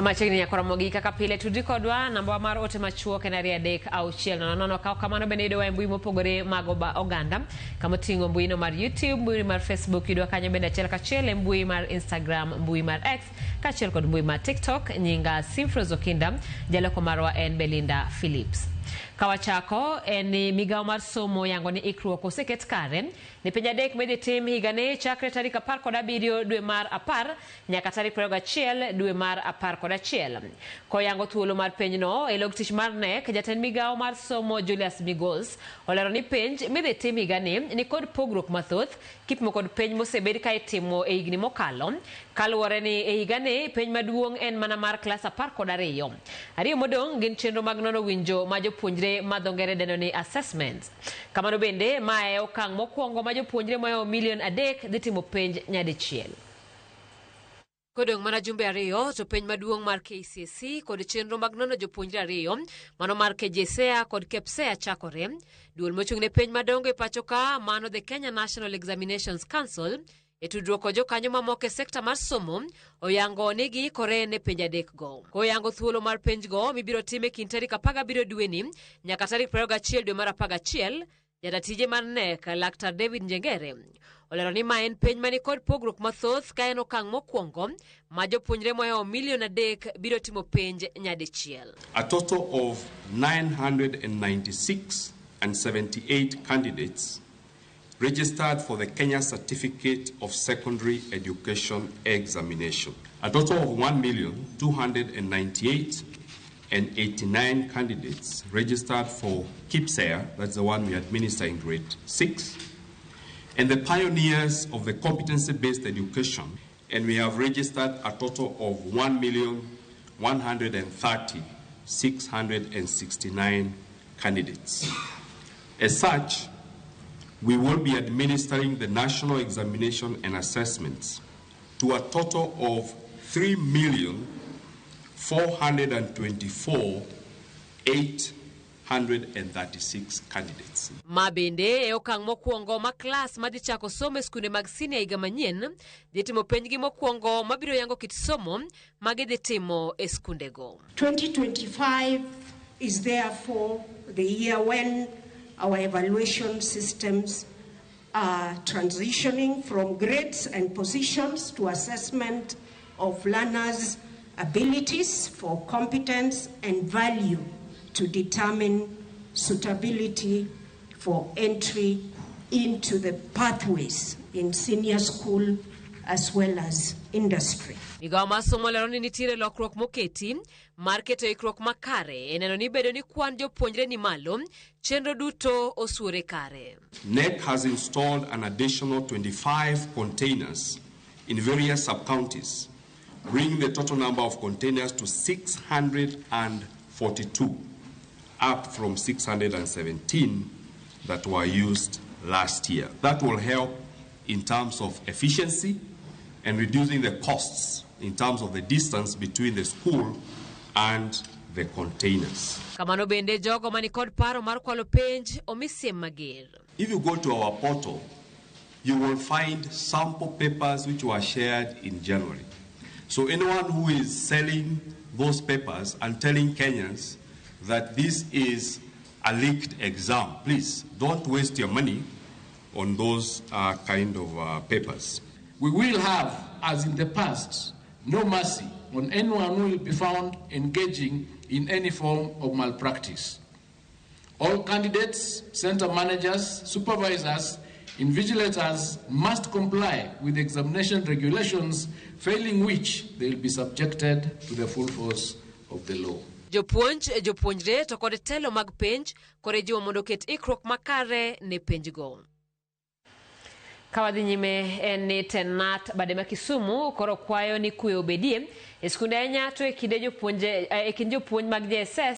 Machiegni nyakora mogi kaka pile tudri kodwa namba mar ote machuok en 23600. Kaw kamano bende yudowa e mbui mopogore mag oganda kama oting'o mbui no mar YouTube, mbui mar Facebook, yudwa kanyo bende achiel kachiel e mbui mar Instagram, mbui mar X kaachiel kod mbui mar TikTok. Nyinga Simfros Okinda, jaloko marwa en Belinda Phillips. Kawachako en ni migawo mar somo yango ni ikruok oseket kare ni penj adek midhi tim higani chakre tarik 17 dwe mar 10 nyaka tarik 21 dwe mar 11. Koyango thuolo mar penjno e log tich mar KNEC, jatend migawo mar somo Julius Migos olero ni penj midhi tim higani ni kod pogruok mathoth kipimo kod penj mosebed ka itimo e higni mokalo, kaluwore ni e higani penj maduong' en mana mar klas 12. Ariyo modong' gin chenro mag nono winjo ma jopuonjre ma dho ngere dendo ni assessments. Kamano bende, mae e okang' mokwongo ma jopuonjre mohewo milion 3 dhi timo penj nyadichiel. Kodong' mana jumbe 2 to penj maduong' mar KCSE kod chenro mag nono jopuonjre 2 mano mar KJSEA kod KPSEA chakore. Duol mochung' ne penj madongo e pacho ka mano the Kenya National Examinations Council e tudruok kod jokanyo mamoko e sekta mar somo oyango ni giikore ne penj 3 go. Koyango thuolo mar penj go mibiro tim e kind tarik 17 dweni nyaka tarik 21 dwe mar 11, jatatije mar KNEC Laktar David Njengere olero ni ma en penj mani kod pogruok mathoth ka en okang' mokwongo ma jopuonjre mohewo milion 3 biro timo penj nyadichiel. A total of 996 and 78 candidates registered for the Kenya Certificate of Secondary Education examination. A total of 1,298,089 candidates registered for KPSEA, that's the one we administer in grade 6, and the pioneers of the competency-based education, and we have registered a total of 1,130,669 candidates. As such, we will be administering the national examination and assessments to a total of 3,424,836 candidates. Ma bende e okang' mokwongo ma klas madhi chako somo e skunde mag senior higa manyien dhi timo penjgi mokwongo mabiro yango kit somo ma gidhi timo e skundego. 2025 is therefore the year when our evaluation systems are transitioning from grades and positions to assessment of learners' abilities for competence and value to determine suitability for entry into the pathways in senior school as well as industry. Migawo mar somo lero ni nitiere lokruok moketi mar keto ikruok makare e neno ni bedo ni kwan jopuonjre ni malo, chenro duto osuore kare. KNEC has installed an additional 25 containers in various sub-counties, bringing the total number of containers to 642, up from 617 that were used last year. That will help in terms of efficiency and reducing the costs in terms of the distance between the school and the containers. Kamano bende jogo mani kod paro mar kwalo penj omi siem mager. If you go to our portal, you will find sample papers which were shared in January. So anyone who is selling those papers and telling Kenyans that this is a leaked exam, please don't waste your money on those kind of papers. We will have, as in the past, no mercy on anyone who will be found engaging in any form of malpractice. All candidates, center managers, supervisors, invigilators must comply with examination regulations, failing which they will be subjected to the full force of the law. Jopuonj, jopuonjre to kod telo mag penj koro ijiwo mondo oket ikruok makare ne penjgo. Ka wadhi nyime en ni Tenat bade ma Kisumu koro kwayo ni kwe obedie e skunde ahinya to e kinde jopuonje, e kind jopuonj mag JSS.